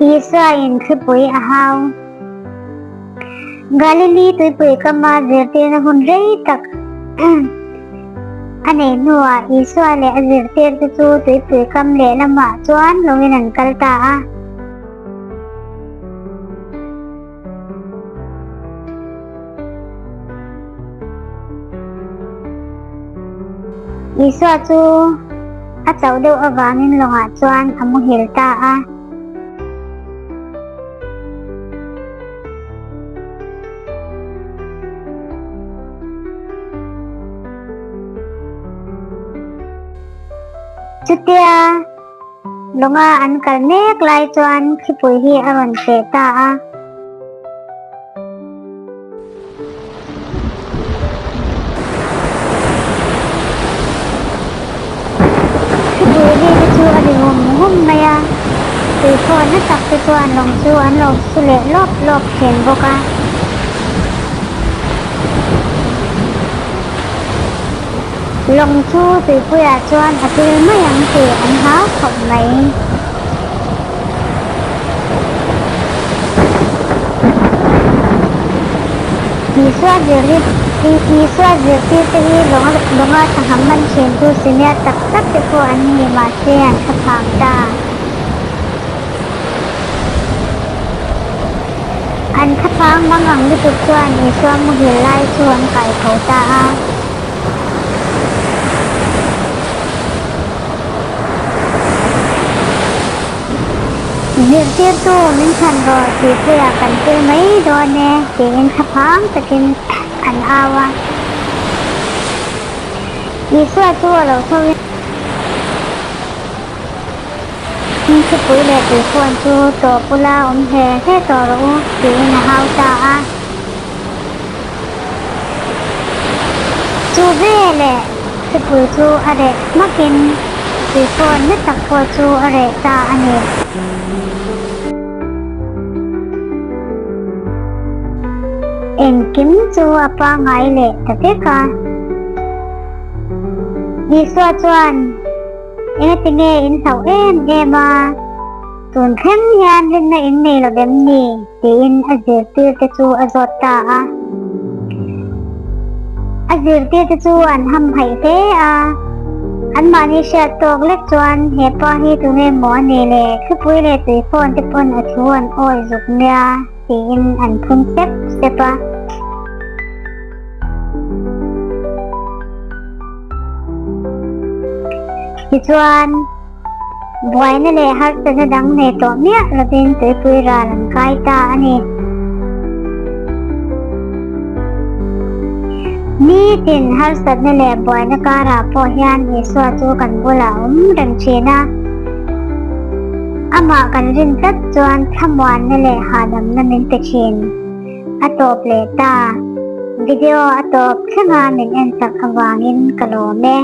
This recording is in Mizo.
Isua in thlipui a hau. Galili tuipui kama zirtirna hun rei tak a neih hnuah Isua leh a zirtirte chu tuipui kam lehlamah chuan lawngin an kal ta a. Isua chu a chauh deuh avangin lawngah chuan a muhil ta a. Chutia lawnga an kal mek lai chuan thlipui hi a rawn feh ta a. Thlipui ri te chu a ri hum hum mai a, tuikhawh na tak te chuan lawng chu an lo su leh lawp lawp thin bawk a. Lawng chu tuipuiah chuan a pil mai ang tih an hau khawp mai. Isua zirtir Isua zirtirte hi lawnga sangha man thintu senior tak tak te pawh an ni mahse an tha phang ta. An tha phang mang ang lutuk chuan Isua muhil lai chu an kai tho ta a. Zirtirtu min chhan rawh tih puiah kan pil mai dawn e tiin thlaphang takin an au a. Isua chu a lo tho in thupui leh tuifawn chu tawp ula awm hle hle tawh rawh u tiin a hau ta a. Chu veleh thupui chu a reh hmakin tuifawn na tak pawh chu a reh ta a ni. Engkim chu a pangngai leh ta vek a. Isua chuan, Engatinge in hlauh em em a? Tun thleng hian rinna in nei lo em ni? tiin a zirtirte chu a zawt ta a. A zirtirte chu an hamhaih hle a, anmahni hriat tawk lek chuan he pa hi tunge maw a ni le, thlipui leh tui phone te pawn a thu an awi zuk nia tiin an phun sep sep a. Tichuan. Buaina leh harsatna dang nei tawh miah lovin tuipui ral an kai ta a ni. Nitin harsatna leh buaina karah pawh hian Isua chu kan bulah a awm reng thin a. Amah kan rin tlat chuan thlamuanna leh hahdamna min pe thin. A tawp leh ta. Video a tawp thlenga min en sak avangin ka lawm e.